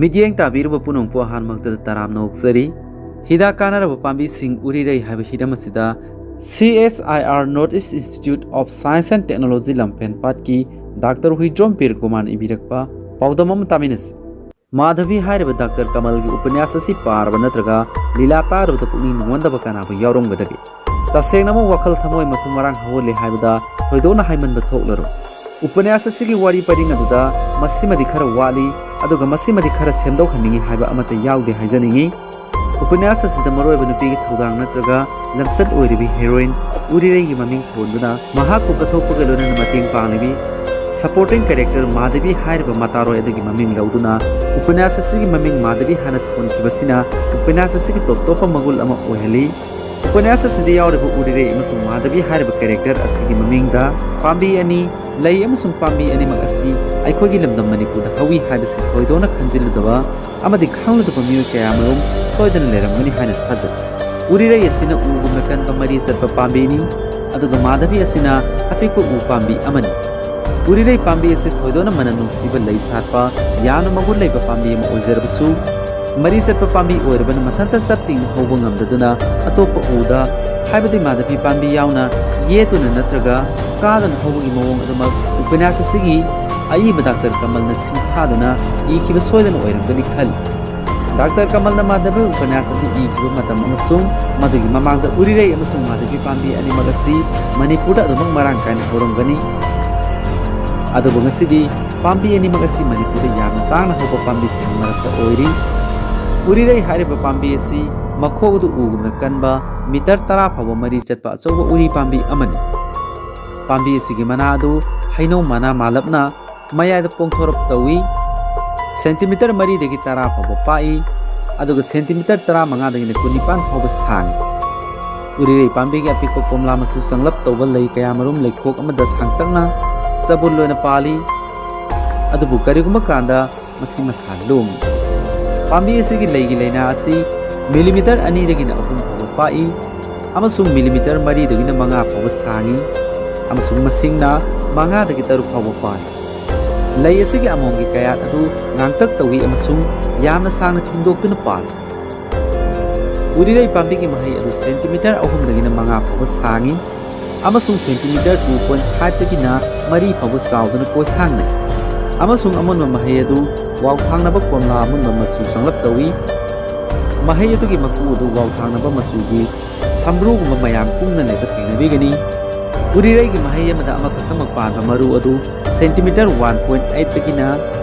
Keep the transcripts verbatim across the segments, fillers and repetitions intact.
ꯃꯤꯠꯌꯦꯡ ꯇꯥꯕꯤꯔꯤꯕ ꯄꯨꯝꯅꯃꯛꯄꯨ ꯑꯍꯥꯟꯕ ꯃꯛꯇꯗ ꯇꯔꯥꯝꯅ ꯑꯣꯛꯆꯔꯤ꯫ ꯍꯤꯗꯥꯛ ꯀꯥꯟꯅꯔꯕ ꯄꯥꯝꯕꯤꯁꯤꯡ ꯎꯔꯤꯔꯩ ꯍꯥꯏꯕ ꯍꯤꯔꯝ ꯑꯁꯤꯗ C S I R North East Institute of Science and Technology Lamphel ꯄꯥꯠꯀꯤ ꯗꯥꯛꯇꯔ ꯍꯨꯏꯗ꯭ꯔꯣꯝ ꯕꯤꯔ ꯀꯨꯃꯥꯔꯅ ꯏꯕꯤꯔꯛꯄ ꯄꯥꯎꯗꯝ ꯑꯃ ꯇꯥꯃꯤꯟꯅꯁꯤ꯫ ꯃꯥꯙꯕꯤ ꯍꯥꯏꯔꯤꯕ ꯗꯥꯛꯇꯔ ꯀꯃꯜꯒꯤ ꯎꯄꯟꯌꯥꯁ ꯑꯁꯤ ꯄꯥꯔꯕ ꯅꯠꯇ꯭ꯔꯒ ꯂꯤꯂꯥ ꯇꯥꯔꯕꯗ ꯄꯨꯛꯅꯤꯡ ꯅꯨꯡꯉꯣꯟꯗꯕ ꯀꯅꯥꯕꯨ ꯌꯥꯎꯔꯝꯒꯗꯒꯦ? ꯇꯁꯦꯡꯅꯃꯛ ꯋꯥꯈꯜ ꯊꯃꯣꯏ ꯃꯊꯨꯝ ꯃꯔꯥꯡ ꯍꯧꯍꯜꯂꯤ ꯍꯥꯏꯕꯗ ꯊꯣꯏꯗꯣꯛꯅ ꯍꯥꯏꯃꯟꯕ ꯊꯣꯛꯂꯔꯣꯏ꯫ ꯎꯄꯟꯌꯥꯁ ꯑꯁꯤꯒꯤ ꯋꯥꯔꯤ ꯄꯔꯤꯡ ꯑꯗꯨꯗ ꯃꯁꯤꯃꯗꯤ ꯈꯔ ꯋꯥꯠꯂꯤ, ꯑꯗꯨꯒ ꯃꯁꯤꯃꯗꯤ ꯈꯔ ꯁꯦꯝꯗꯣꯛꯍꯟꯅꯤꯡꯏ ꯍꯥꯏꯕ ꯑꯃꯠꯇ ꯌꯥꯎꯗꯦ ꯍꯥꯏꯖꯅꯤꯡꯏ꯫ ꯎꯄꯟꯌꯥꯁ ꯑꯁꯤꯗ ꯃꯔꯨꯑꯣꯏꯕ ꯅꯨꯄꯤꯒꯤ ꯊꯧꯗꯥꯡ ꯅꯠꯇ꯭ꯔꯒ ꯂꯝꯆꯠ ꯑꯣꯏꯔꯤꯕꯤ heroine ꯎꯔꯤꯔꯩꯒꯤ ꯃꯃꯤꯡ ꯊꯣꯟꯗꯨꯅ ꯃꯍꯥꯛꯄꯨ ꯀꯠꯊꯣꯛꯄꯒ ꯂꯣꯏꯅꯅ ꯃꯇꯦꯡ ꯄꯥꯡꯂꯤꯕꯤ supporting character ꯃꯥꯙꯕꯤ ꯍꯥꯏꯔꯤꯕ ꯃꯇꯥꯔꯣꯏ ꯑꯗꯨꯒꯤ ꯃꯃꯤꯡ ꯂꯧꯗꯨꯅ ꯎꯄꯟꯌꯥꯁ ꯑꯁꯤꯒꯤ ꯃꯃꯤꯡ ꯃꯥꯙꯕꯤ ꯍꯥꯏꯅ ꯊꯣꯟꯈꯤꯕꯁꯤꯅ ꯎꯄꯟꯌꯥꯁ ꯑꯁꯤꯒꯤ ꯇꯣꯞ ꯇꯣꯞꯄ ꯃꯒꯨꯟ ꯑꯃ ꯑꯣꯏꯍꯜꯂꯤ꯫ ꯎꯄꯟꯌꯥꯁ ꯑꯁꯤꯗ ꯌꯥꯎꯔꯤꯕ ꯎꯔꯤꯔꯩ ꯑꯃꯁꯨꯡ ꯃꯥꯙꯕꯤ ꯍꯥꯏꯔꯤꯕ character ꯑꯁꯤꯒꯤ ꯃꯃꯤꯡꯗ ꯄꯥꯝꯕꯤ ꯑꯅꯤ ꯂꯩ ꯑꯃꯁꯨꯡ ꯄꯥꯝꯕꯤ ꯑꯅꯤꯃꯛ ꯑꯁꯤ ꯑꯩꯈꯣꯏꯒꯤ ꯂꯝꯗꯝ ꯃꯅꯤꯄꯨꯔꯗ ꯍꯧꯏ ꯍꯥꯏꯕꯁꯤ ꯊꯣꯏꯗꯣꯛꯅ ꯈꯟꯖꯤꯜꯂꯨꯗꯕ ꯑꯃꯗꯤ ꯈꯪꯂꯨꯗꯕ ꯃꯤꯑꯣꯏ ꯀꯌꯥꯃꯔꯨꯝ ꯁꯣꯏꯗꯅ ꯂꯩꯔꯝꯒꯅꯤ ꯍꯥꯏꯅ ꯊꯥꯖꯩ꯫ ꯎꯔꯤꯔꯩ ꯑꯁꯤꯅ ꯎꯒꯨꯝꯅ ꯀꯟꯕ ꯃꯔꯤ ꯆꯠꯄ ꯄꯥꯝꯕꯤꯅꯤ, ꯑꯗꯨꯒ ꯃꯥꯙꯕꯤ ꯑꯁꯤꯅ ꯑꯄꯤꯛꯄ ꯎ ꯄꯥꯝꯕꯤ ꯑꯃꯅꯤ꯫ ꯎꯔꯤꯔꯩ ꯄꯥꯝꯕꯤ ꯑꯁꯤ ꯊꯣꯏꯗꯣꯛꯅ ꯃꯅꯝ ꯅꯨꯡꯁꯤꯕ ꯂꯩ ꯁꯥꯠꯄ ꯌꯥꯝꯅ ꯃꯒꯨꯟ ꯂꯩꯕ ꯄꯥꯝꯕꯤ ꯑꯃ ꯑꯣꯏꯖꯔꯕꯁꯨ, ꯃꯔꯤ ꯆꯠꯄ ꯄꯥꯝꯕꯤ ꯑꯣꯏꯔꯕꯅ ꯃꯊꯟꯇ ꯆꯞ ꯇꯤꯡꯅ ꯍꯧꯕ ꯉꯝꯗꯗꯨꯅ ꯑꯇꯣꯞꯄ ꯎꯗ, ꯍꯥꯏꯕꯗꯤ ꯃꯥꯙꯕꯤ ꯄꯥꯝꯕꯤ ꯌꯥꯎꯅ ꯌꯦꯠꯇꯨꯅ ꯅꯠꯇ꯭ꯔꯒ ꯀꯥꯗꯨꯅ ꯍꯧꯕꯒꯤ ꯃꯑꯣꯡ ꯑꯗꯨꯃꯛ ꯎꯄꯟꯌꯥꯁ ꯑꯁꯤꯒꯤ ꯑꯏꯕ ꯗꯥꯛꯇꯔ ꯀꯃꯜꯅ ꯁꯤꯡꯊꯥꯗꯨꯅ ꯏꯈꯤꯕ ꯁꯣꯏꯗꯅ ꯑꯣꯏꯔꯝꯒꯅꯤ ꯈꯜꯂꯤ꯫ ꯗꯥꯛꯇꯔ ꯀꯃꯜꯅ ꯃꯥꯙꯕꯤ ꯎꯄꯟꯌꯥꯁ ꯑꯗꯨ ꯏꯈꯤꯕ ꯃꯇꯝ ꯑꯃꯁꯨꯡ ꯃꯗꯨꯒꯤ ꯃꯃꯥꯡꯗ ꯎꯔꯤꯔꯩ ꯑꯃꯁꯨꯡ ꯃꯥꯙꯕꯤ ꯄꯥꯝꯕꯤ ꯑꯅꯤꯃꯛ ꯑꯁꯤ ꯃꯅꯤꯄꯨꯔꯗ ꯑꯗꯨꯃꯛ ꯃꯔꯥꯡ ꯀꯥꯏꯅ ꯍꯧꯔꯝꯒꯅꯤ꯫ ꯑꯗꯨꯕꯨ ꯉꯁꯤꯗꯤ ꯄꯥꯝꯕꯤ ꯑꯅꯤꯃꯛ ꯑꯁꯤ ꯃꯅꯤꯄꯨꯔꯗ ꯌꯥꯝꯅ ꯇꯥꯡꯅ ꯍꯧꯕ ꯄꯥꯝꯕꯤꯁꯤꯡꯒꯤ ꯃꯔꯛꯇ ꯑꯣꯏꯔꯤ꯫ ꯎꯔꯤꯔꯩ ꯍꯥꯏꯔꯤꯕ ꯄꯥꯝꯕꯤ ꯑꯁꯤ ꯃꯈꯣꯛ ꯑꯗꯨ ꯎꯒꯨꯝꯅ ꯀꯟꯕ, ꯃꯤꯇꯔ ꯇꯔꯥ ꯐꯥꯎꯕ ꯃꯔꯤ ꯆꯠꯄ ꯑꯆꯧꯕ ꯎꯔꯤ ꯄꯥꯝꯕꯤ ꯑꯃꯅꯤ꯫ ꯄꯥꯝꯕꯤ ꯑꯁꯤꯒꯤ ꯃꯅꯥ ꯑꯗꯨ ꯍꯩꯅꯧ ꯃꯅꯥ ꯃꯥꯂꯞꯅ ꯃꯌꯥꯏꯗ ꯄꯣꯡꯊꯣꯔꯞ ꯇꯧꯏ꯫ ꯁꯦꯟꯇꯤꯃꯤꯇꯔ ꯃꯔꯤꯗꯒꯤ ꯇꯔꯥ ꯐꯥꯎꯕ ꯄꯥꯛꯏ, ꯑꯗꯨꯒ ꯁꯦꯟꯇꯤꯃꯤꯇꯔ ꯇꯔꯥꯃꯉꯥꯗꯒꯤꯅ ꯀꯨꯟꯅꯤꯄꯥꯟ ꯐꯥꯎꯕ ꯁꯥꯡꯏ꯫ ꯎꯔꯤꯔꯩ ꯄꯥꯝꯕꯤꯒꯤ ꯑꯄꯤꯛꯄ ꯀꯣꯝꯂꯥ ꯃꯆꯨ ꯆꯪꯂꯞ ꯇꯧꯕ ꯂꯩ ꯀꯌꯥꯃꯔꯨꯝ ꯂꯩꯈꯣꯛ ꯑꯃꯗ ꯁꯥꯡꯇꯛꯅ ꯆꯕꯨꯜ ꯑꯣꯏꯅ ꯄꯥꯜꯂꯤ꯫ ꯑꯗꯨꯕꯨ ꯀꯔꯤꯒꯨꯝꯕ ꯀꯥꯟꯗ ꯃꯁꯤ ꯃꯁꯥ ꯂꯨꯝꯃꯤ꯫ ꯄꯥꯝꯕꯤ ꯑꯁꯤꯒꯤ ꯂꯩꯒꯤ ꯂꯩꯅꯥ ꯑꯁꯤ ꯃꯤꯂꯤꯃꯤꯇꯔ ꯑꯅꯤꯗꯒꯤꯅ ꯑꯍꯨꯝ ꯐꯥꯎꯕ ꯄꯥꯛꯏ ꯑꯃꯁꯨꯡ ꯃꯤꯂꯤꯃꯤꯇꯔ ꯃꯔꯤꯗꯒꯤꯅ ꯃꯉꯥ ꯐꯥꯎꯕ ꯁꯥꯡꯏ, ꯑꯃꯁꯨꯡ ꯃꯁꯤꯡꯅ ꯃꯉꯥꯗꯒꯤ ꯇꯔꯨꯛ ꯐꯥꯎꯕ ꯄꯥꯜꯂꯤ꯫ ꯂꯩ ꯑꯁꯤꯒꯤ ꯑꯃꯣꯝꯒꯤ ꯀꯌꯥꯠ ꯑꯗꯨ ꯉꯥꯡꯇꯛ ꯇꯧꯏ ꯑꯃꯁꯨꯡ ꯌꯥꯝꯅ ꯁꯥꯡꯅ ꯊꯤꯟꯗꯣꯛꯇꯨꯅ ꯄꯥꯜꯂꯤ꯫ ꯎꯔꯤꯔꯩ ꯄꯥꯝꯕꯤꯒꯤ ꯃꯍꯩ ꯑꯗꯨ ꯁꯦꯟꯇꯤꯃꯤꯇꯔ ꯑꯍꯨꯝꯗꯒꯤꯅ ꯃꯉꯥ ꯐꯥꯎꯕ ꯁꯥꯡꯏ ꯑꯃꯁꯨꯡ ꯁꯦꯟꯇꯤꯃꯤꯇꯔ two point five ꯗꯒꯤꯅ ꯃꯔꯤ ꯐꯥꯎꯕ ꯆꯥꯎꯗꯨꯅ ꯀꯣꯏꯁꯥꯡꯅꯩ, ꯑꯃꯁꯨꯡ ꯑꯃꯨꯟꯕ ꯃꯍꯩ ꯑꯗꯨ ꯋꯥꯎꯊꯥꯡꯅꯕ ꯀꯣꯝꯂꯥ ꯑꯃꯨꯟꯕ ꯃꯆꯨ ꯆꯪꯂꯞ ꯇꯧꯏ꯫ ꯃꯍꯩ ꯑꯗꯨꯒꯤ ꯃꯀꯨ ꯑꯗꯨ ꯋꯥꯎꯊꯥꯡꯅꯕ ꯃꯆꯨꯒꯤ ꯁꯝꯕ꯭ꯔꯨꯒꯨꯝꯕ ꯃꯌꯥꯝ ꯀꯨꯡꯅ ꯂꯩꯕ ꯊꯦꯡꯅꯕꯤꯒꯅꯤ꯫ ꯎꯔꯤꯔꯩꯒꯤ ꯃꯍꯩ ꯑꯃꯗ ꯑꯃꯈꯛꯇꯃꯛ ꯄꯥꯟꯕ ꯃꯔꯨ ꯑꯗꯨ ꯁꯦꯟꯇꯤꯃꯤꯇꯔ one point eight ꯗꯒꯤꯅ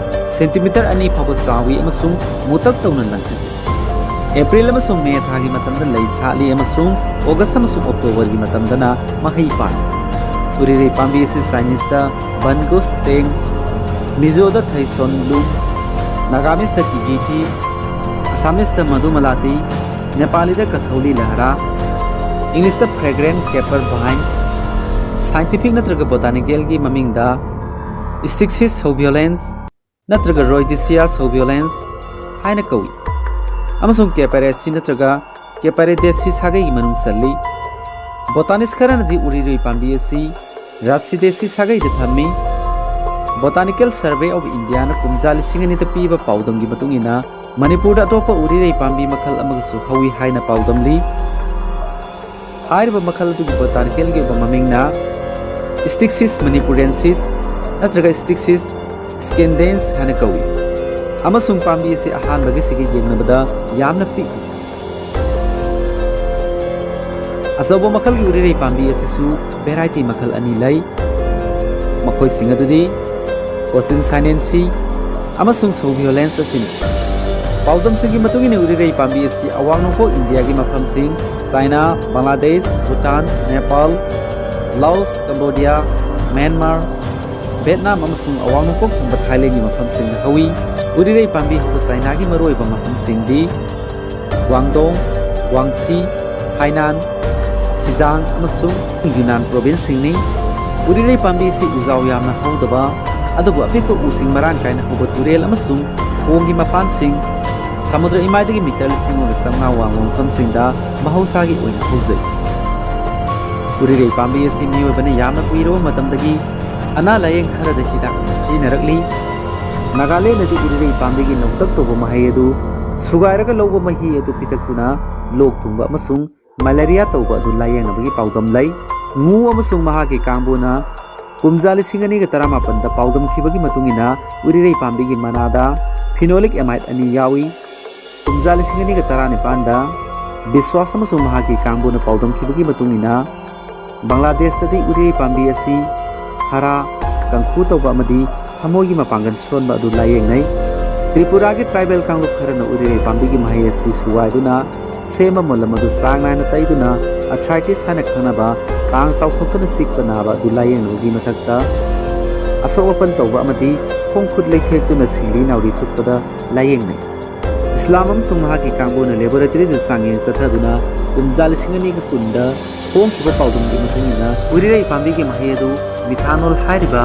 ꯁꯦꯟꯇꯤꯃꯤꯇꯔ ꯑꯅꯤ ꯐꯥꯎꯕ ꯆꯥꯎꯏ ꯑꯃꯁꯨꯡ ꯃꯨꯇꯛ ꯇꯧꯅ ꯂꯪꯈꯠꯂꯤ꯫ ꯑꯦꯄ꯭ꯔꯤꯜ ꯑꯃꯁꯨꯡ ꯃꯦ ꯊꯥꯒꯤ ꯃꯇꯝꯗ ꯂꯩ ꯁꯥꯠꯂꯤ ꯑꯃꯁꯨꯡ ꯑꯣꯒꯁ ꯑꯃꯁꯨꯡ ꯑꯣꯛꯇꯣꯕꯔꯒꯤ ꯃꯇꯝꯗꯅ ꯃꯍꯩ ꯄꯥꯜꯂꯤ꯫ ꯎꯔꯤꯔꯩ ꯄꯥꯝꯕꯤ ꯑꯁꯤ ꯆꯥꯏꯅꯤꯁꯇ ꯕꯟꯒꯨꯁ ꯇꯦꯡ, ꯃꯤꯖꯣꯗ ꯊꯩꯁꯣꯟ ꯂꯨꯝ, ꯅꯥꯒꯥꯃꯤꯁꯇ ꯀꯤꯒꯤꯊꯤ, ꯑꯁꯥꯃꯤꯁꯇ ꯃꯙꯨꯃꯂꯥꯇꯤ, ꯅꯦꯄꯥꯂꯤꯗ ꯀꯁꯧꯂꯤ ꯂꯍꯔꯥ, ꯏꯪꯂꯤꯁꯇ fragrant caper vine, ꯁꯥꯏꯟꯇꯤꯐꯤꯛ ꯅꯠꯇ꯭ꯔꯒ ꯕꯣꯇꯥꯅꯤꯀꯦꯜꯒꯤ ꯃꯃꯤꯡꯗ Stixis subulans ꯅꯠꯇ꯭ꯔꯒ Rhodesia subulans ꯍꯥꯏꯅ ꯀꯧꯏ, ꯑꯃꯁꯨꯡ ꯀꯦꯄꯦꯔꯦꯁꯤ ꯅꯠꯇ꯭ꯔꯒ ꯀꯦꯄꯦꯔꯦꯗꯦꯁꯤ ꯁꯥꯒꯩꯒꯤ ꯃꯅꯨꯡ ꯆꯜꯂꯤ꯫ ꯕꯣꯇꯥꯅꯤꯁ ꯈꯔꯅꯗꯤ ꯎꯔꯤꯔꯩ ꯄꯥꯝꯕꯤ ꯑꯁꯤ ꯔꯥꯁꯤꯗꯦꯁꯤ ꯁꯥꯒꯩꯗ ꯊꯝꯃꯤ꯫ Botanical Survey of Indiaꯅ ꯀꯨꯝꯖꯥ ꯂꯤꯁꯤꯡ ꯑꯅꯤꯗ ꯄꯤꯕ ꯄꯥꯎꯗꯝꯒꯤ ꯃꯇꯨꯡ ꯏꯟꯅ, ꯃꯅꯤꯄꯨꯔꯗ ꯑꯇꯣꯞꯄ ꯎꯔꯤꯔꯩ ꯄꯥꯝꯕꯤ ꯃꯈꯜ ꯑꯃꯒꯁꯨ ꯍꯧꯏ ꯍꯥꯏꯅ ꯄꯥꯎꯗꯝꯂꯤ꯫ ꯍꯥꯏꯔꯤꯕ ꯃꯈꯜ ꯑꯗꯨꯒꯤ ꯕꯣꯇꯥꯅꯤꯀꯦꯜꯒꯤ ꯑꯣꯏꯕ ꯃꯃꯤꯡꯅ Stixis manupiarensis ꯅꯠꯇ꯭ꯔꯒ Stixis scandens ꯍꯥꯏꯅ ꯀꯧꯏ, ꯑꯃꯁꯨꯡ ꯄꯥꯝꯕꯤ ꯑꯁꯤ ꯑꯍꯥꯟꯕꯒꯤꯁꯤꯒ ꯌꯦꯡꯅꯕꯗ ꯌꯥꯝꯅ ꯄꯤꯛꯏ꯫ ꯑꯆꯧꯕ ꯃꯈꯜꯒꯤ ꯎꯔꯤꯔꯩ ꯄꯥꯝꯕꯤ ꯑꯁꯤꯁꯨ variety ꯃꯈꯜ ꯑꯅꯤ ꯂꯩ, ꯃꯈꯣꯏꯁꯤꯡ ꯑꯗꯨꯗꯤ Cochin Sinensis ꯑꯃꯁꯨꯡ Subulans ꯑꯁꯤꯅꯤ꯫ ꯄꯥꯎꯗꯝꯁꯤꯡꯒꯤ ꯃꯇꯨꯡ ꯏꯟꯅ ꯎꯔꯤꯔꯩ ꯄꯥꯝꯕꯤ ꯑꯁꯤ ꯑꯋꯥꯡ ꯅꯣꯡꯄꯣꯛ ꯏꯟꯗꯤꯌꯥꯒꯤ ꯃꯐꯝꯁꯤꯡ China, Bangladesh, Bhutan, Nepal, Laos, Cambodia, Myanmar, Vietnam ꯑꯃꯁꯨꯡ ꯑꯋꯥꯡ ꯅꯣꯡꯄꯣꯛ ꯊꯪꯕ ꯊꯥꯏꯂꯦꯟꯒꯤ ꯃꯐꯝꯁꯤꯡꯗ ꯍꯧꯏ꯫ ꯎꯔꯤꯔꯩ ꯄꯥꯝꯕꯤ ꯍꯧꯕ ꯆꯥꯏꯅꯥꯒꯤ ꯃꯔꯨꯑꯣꯏꯕ ꯃꯐꯝꯁꯤꯡꯗꯤ ꯒ꯭ꯋꯥꯡꯗꯣꯡ, ꯒ꯭ꯋꯥꯡꯁꯤ, ꯍꯥꯏꯅꯥꯟ, ꯁꯤꯖꯥꯡ ꯑꯃꯁꯨꯡ ꯌꯨꯅꯥꯟ ꯄ꯭ꯔꯣꯚꯤꯟꯁꯁꯤꯡꯅꯤ꯫ ꯎꯔꯤꯔꯩ ꯄꯥꯝꯕꯤ ꯑꯁꯤ ꯎꯖꯥꯎ ꯌꯥꯝꯅ ꯍꯧꯗꯕ ꯑꯗꯨꯕꯨ ꯑꯄꯤꯛꯄ ꯎꯁꯤꯡ ꯃꯔꯥꯡ ꯀꯥꯏꯅ ꯍꯧꯕ ꯇꯨꯔꯦꯜ ꯑꯃꯁꯨꯡ ꯈꯣꯡꯒꯤ ꯃꯄꯥꯟꯁꯤꯡ, ꯁꯃꯨꯗ꯭ꯔ ꯏꯃꯥꯏꯗꯒꯤ ꯃꯤꯇꯔ ꯂꯤꯁꯤꯡ ꯑꯃꯒ ꯆꯥꯝꯃꯉꯥ ꯋꯥꯡꯕ ꯃꯐꯝꯁꯤꯡꯗ ꯃꯍꯧꯁꯥꯒꯤ ꯑꯣꯏꯅ ꯍꯧꯖꯩ꯫ ꯎꯔꯤꯔꯩ ꯄꯥꯝꯕꯤ ꯑꯁꯤ ꯃꯤꯑꯣꯏꯕꯅ ꯌꯥꯝꯅ ꯀꯨꯏꯔꯕ ꯃꯇꯝꯗꯒꯤ ꯑꯅꯥ ꯂꯥꯌꯦꯡ ꯈꯔꯗ ꯍꯤꯗꯥꯛ ꯑꯃ ꯁꯤꯖꯤꯟꯅꯔꯛꯂꯤ꯫ ꯅꯥꯒꯥꯂꯦꯟꯗꯗꯤ ꯎꯔꯤꯔꯩ ꯄꯥꯝꯕꯤꯒꯤ ꯅꯧꯇꯛ ꯇꯧꯕ ꯃꯍꯩ ꯑꯗꯨ ꯁꯨꯒꯥꯏꯔꯒ ꯂꯧꯕ ꯃꯍꯤ ꯑꯗꯨ ꯄꯤꯊꯛꯇꯨꯅ ꯂꯣꯛ ꯊꯨꯡꯕ ꯑꯃꯁꯨꯡ ꯃꯦꯂꯦꯔꯤꯌꯥ ꯇꯧꯕ ꯑꯗꯨ ꯂꯥꯌꯦꯡꯅꯕꯒꯤ ꯄꯥꯎꯗꯝ ꯂꯩ꯫ ꯉꯨ ꯑꯃꯁꯨꯡ ꯃꯍꯥꯛꯀꯤ ꯀꯥꯡꯕꯨꯅ ꯀꯨꯝꯖꯥ ꯂꯤꯁꯤꯡ ꯑꯅꯤꯒ ꯇꯔꯥꯃꯥꯄꯟꯗ ꯄꯥꯎꯗꯝꯈꯤꯕꯒꯤ ꯃꯇꯨꯡ ꯏꯟꯅ ꯎꯔꯤꯔꯩ ꯄꯥꯝꯕꯤꯒꯤ ꯃꯅꯥꯗ phenolic amide ꯑꯅꯤ ꯌꯥꯎꯏ꯫ ꯀꯨꯝꯖꯥ ꯂꯤꯁꯤꯡ ꯑꯅꯤꯒ ꯇꯔꯥꯅꯤꯄꯥꯟꯗ ꯕꯤꯁ꯭ꯋꯥꯁ ꯑꯃꯁꯨꯡ ꯃꯍꯥꯛꯀꯤ ꯀꯥꯡꯕꯨꯅ ꯄꯥꯎꯗꯝꯈꯤꯕꯒꯤ ꯃꯇꯨꯡ ꯏꯟꯅ ꯕꯪꯒ꯭ꯂꯥꯗꯦꯁꯇꯗꯤ ꯎꯔꯤꯔꯩ ꯄꯥꯝꯕꯤ ꯑꯁꯤ ꯍꯥꯔꯥ, ꯀꯪꯈꯨ ꯇꯧꯕ ꯑꯃꯗꯤ ꯊꯃꯣꯏꯒꯤ ꯃꯄꯥꯡꯒꯜ ꯁꯣꯟꯕ ꯑꯗꯨ ꯂꯥꯌꯦꯡꯅꯩ꯫ ꯇ꯭ꯔꯤꯄꯨꯔꯥꯒꯤ ꯇ꯭ꯔꯥꯏꯕꯦꯜ ꯀꯥꯡꯂꯨꯞ ꯈꯔꯅ ꯎꯔꯤꯔꯩ ꯄꯥꯝꯕꯤꯒꯤ ꯃꯍꯩ ꯑꯁꯤ ꯁꯨꯒꯥꯏꯗꯨꯅ ꯁꯦꯝꯕ ꯃꯣꯂꯝ ꯑꯗꯨ ꯆꯥꯡ ꯅꯥꯏꯅ ꯇꯩꯗꯨꯅ arthritis ꯍꯥꯏꯅ ꯈꯪꯅꯕ ꯇꯥꯡ ꯆꯥꯎꯊꯣꯛꯇꯨꯅ ꯆꯤꯛꯄ ꯅꯥꯕ ꯑꯗꯨ ꯂꯥꯌꯦꯡꯅꯕꯒꯤ ꯃꯊꯛꯇ ꯑꯁꯣꯛ ꯑꯄꯟ ꯇꯧꯕ ꯑꯃꯗꯤ ꯈꯣꯡ ꯈꯨꯠ ꯂꯩꯊꯦꯛꯇꯨꯅ ꯁꯤꯡꯂꯤ ꯅꯥꯎꯔꯤ ꯊꯨꯞꯄꯗ ꯂꯥꯌꯦꯡꯅꯩ꯫ ꯏꯁꯂꯥꯝ ꯑꯃꯁꯨꯡ ꯃꯍꯥꯛꯀꯤ ꯀꯥꯡꯕꯨꯅ ꯂꯦꯕꯣꯔꯦꯇꯔꯤꯗ ꯆꯥꯡꯌꯦꯡ ꯆꯠꯊꯗꯨꯅ ꯀꯨꯝꯖꯥ ꯂꯤꯁꯤꯡ ꯑꯅꯤꯒ ꯀꯨꯟꯗ ꯐꯣꯡꯈꯤꯕ ꯄꯥꯎꯗꯝꯒꯤ ꯃꯇꯨꯡ ꯏꯟꯅ ꯎꯔꯤꯔꯩ ꯄꯥꯝꯕꯤꯒꯤ ꯃꯍꯩ ꯑꯗꯨ ꯃꯤꯊꯥꯅꯣꯜ ꯍꯥꯏꯔꯤꯕ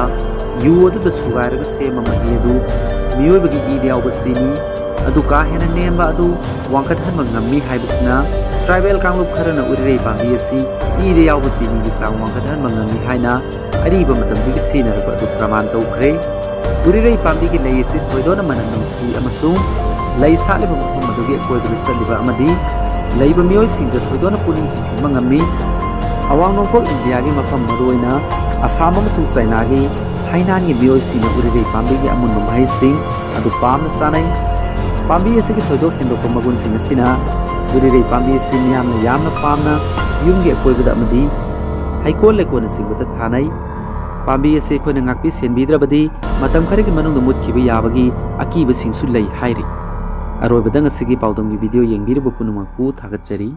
ꯌꯨ ꯑꯗꯨꯗ ꯁꯨꯒꯥꯏꯔꯒ ꯁꯦꯝꯕ ꯃꯍꯤ ꯑꯗꯨ ꯃꯤꯑꯣꯏꯕꯒꯤ ꯏꯗ ꯌꯥꯎꯕ ꯆꯤꯅꯤ ꯑꯗꯨ ꯀꯥ ꯍꯦꯟꯅ ꯅꯦꯝꯕ ꯑꯗꯨ ꯋꯥꯡꯈꯠꯍꯟꯕ ꯉꯝꯃꯤ ꯍꯥꯏꯕꯁꯤꯅ ꯇ꯭ꯔꯥꯏꯕꯦꯜ ꯀꯥꯡꯂꯨꯞ ꯈꯔꯅ ꯎꯔꯤꯔꯩ ꯄꯥꯝꯕꯤ ꯑꯁꯤ ꯏꯗ ꯌꯥꯎꯕ ꯆꯤꯅꯤꯒꯤ ꯆꯥꯡ ꯋꯥꯡꯈꯠꯍꯟꯕ ꯉꯝꯃꯤ ꯍꯥꯏꯅ ꯑꯔꯤꯕ ꯃꯇꯝꯗꯒꯤ ꯁꯤꯖꯤꯟꯅꯔꯛꯄ ꯑꯗꯨ ꯄ꯭ꯔꯃꯥꯟ ꯇꯧꯈ꯭ꯔꯦ꯫ ꯎꯔꯤꯔꯩ ꯄꯥꯝꯕꯤꯒꯤ ꯂꯩ ꯑꯁꯤ ꯊꯣꯏꯗꯣꯛꯅ ꯃꯅꯝ ꯅꯨꯡꯁꯤ ꯑꯃꯁꯨꯡ ꯂꯩ ꯁꯥꯠꯂꯤꯕ ꯃꯐꯝ ꯑꯗꯨꯒꯤ ꯑꯀꯣꯏꯕꯗ ꯆꯠꯂꯤꯕ ꯑꯃꯗꯤ ꯂꯩꯕ ꯃꯤꯑꯣꯏꯁꯤꯡꯗ ꯊꯣꯏꯗꯣꯛꯅ ꯄꯨꯛꯅꯤꯡ ꯆꯤꯡꯁꯤꯟꯕ ꯉꯝꯃꯤ꯫ ꯑꯋꯥꯡ ꯅꯣꯡꯄꯣꯛ ꯏꯟꯗꯤꯌꯥꯒꯤ ꯃꯐꯝ ꯃꯔꯨꯑꯣꯏꯅ ꯑꯁꯥꯝ ꯑꯃꯁꯨꯡ ꯆꯥꯏꯅꯥꯒꯤ ꯍꯩꯅꯥꯟꯒꯤ ꯃꯤꯑꯣꯏꯁꯤꯡꯅ ꯎꯔꯤꯔꯩ ꯄꯥꯝꯕꯤꯒꯤ ꯑꯃꯨꯟꯕ ꯃꯍꯩꯁꯤꯡ ꯑꯗꯨ ꯄꯥꯝꯅ ꯆꯥꯅꯩ꯫ ꯄꯥꯝꯕꯤ ꯑꯁꯤꯒꯤ ꯊꯣꯏꯗꯣꯛ ꯍꯦꯟꯗꯣꯛꯄ ꯃꯒꯨꯟꯁꯤꯡ ꯑꯁꯤꯅ ꯎꯔꯤꯔꯩ ꯄꯥꯝꯕꯤ ꯑꯁꯤ ꯃꯤꯌꯥꯝꯅ ꯌꯥꯝꯅ ꯄꯥꯝꯅ ꯌꯨꯝꯒꯤ ꯑꯀꯣꯏꯕꯗ ꯑꯃꯗꯤ ꯍꯩꯀꯣꯜ ꯂꯩꯀꯣꯜꯅꯆꯤꯡꯕꯗ ꯊꯥꯅꯩ꯫ ꯄꯥꯝꯕꯤ ꯑꯁꯤ ꯑꯩꯈꯣꯏꯅ ꯉꯥꯛꯄꯤ ꯁꯦꯟꯕꯤꯗ꯭ꯔꯕꯗꯤ ꯃꯇꯝ ꯈꯔꯒꯤ ꯃꯅꯨꯡꯗ ꯃꯨꯠꯈꯤꯕ ꯌꯥꯕꯒꯤ ꯑꯀꯤꯕꯁꯤꯡꯁꯨ ꯂꯩ ꯍꯥꯏꯔꯤ꯫ ꯑꯔꯣꯏꯕꯗ ꯉꯁꯤꯒꯤ ꯄꯥꯎꯗꯝꯒꯤ ꯚꯤꯗꯤꯑꯣ ꯌꯦꯡꯕꯤꯔꯤꯕ ꯄꯨꯝꯅꯃꯛꯄꯨ ꯊꯥꯒꯠꯆꯔꯤ꯫